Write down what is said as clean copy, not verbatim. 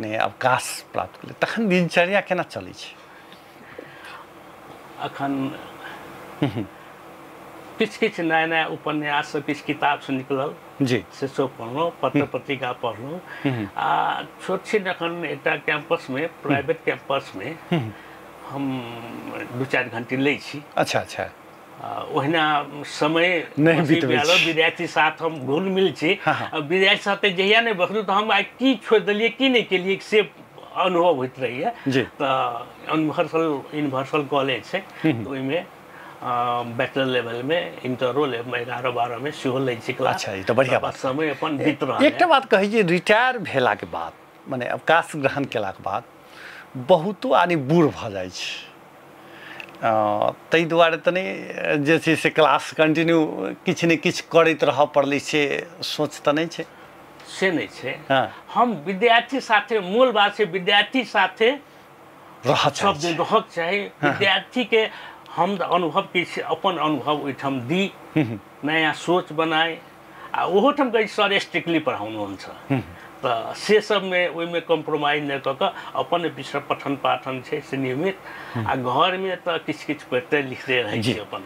अपने अवकाश प्राप्त केलियै, तखन दिनचर्या केना चलै छै? अखन किछु किछु नया नया उपन्यास सब, किछु किताब सब निकलल जी, से सब पढ़लहुँ, पत्र पत्रिका पढ़लहुँ। आ छोट छिन अखन एकटा कैंपसमे, प्राइवेट कैंपसमे हम 2-4 घंटी लै छी। अच्छा अच्छा। ओहिना समय नहि बितबै छी। विद्यार्थी साथ हम घुल मिल छी। विद्यार्थी साथे जहिया नहि बसलहुँ तऽ हम आइ की छोड़ि देलियै की नहि केलियै से अनुभव होइत रहैए। तऽ यूनिवर्सल कॉलेज छै, ओहिमे बैचलर लेवलमे, इंटरो लेवलमे, 11-12 मे सेहो लै छी क्लास। अच्छा, ई तऽ बढ़िआँ बात। समय अपन बीत रहल। एकटा बात कहै जे रिटायर भेलाके बाद, मने अवकाश ग्रहण केलाके बाद बहुतो आदमी बूढ़ भऽ जाइ छै, ताहि दुआरे तऽ नहि जे छै से क्लास कंटिन्यू किछु ने किछु करैत रहऽ पड़लै, से सोच तऽ नहि छै? से नहि छै। हम विद्यार्थी साथे, मूल बात छै विद्यार्थी साथे सब दिन रहक चाही। विद्यार्थीके हम अनुभव किछु अपन अनुभव ओहिठाम दी, नयाँ सोच बनाए। आ ओहोठाम कहै सर स्ट्रिक्टली पढ़ाउनुहुन्छ, तऽ से सबमे ओहिमे कॉम्प्रोमाइज नहि कऽ कऽ अपन विषय पठन पाठन छै से नियमित। आ घरमे तऽ किछु किछु पढ़िते लिखते रहै छी अपन।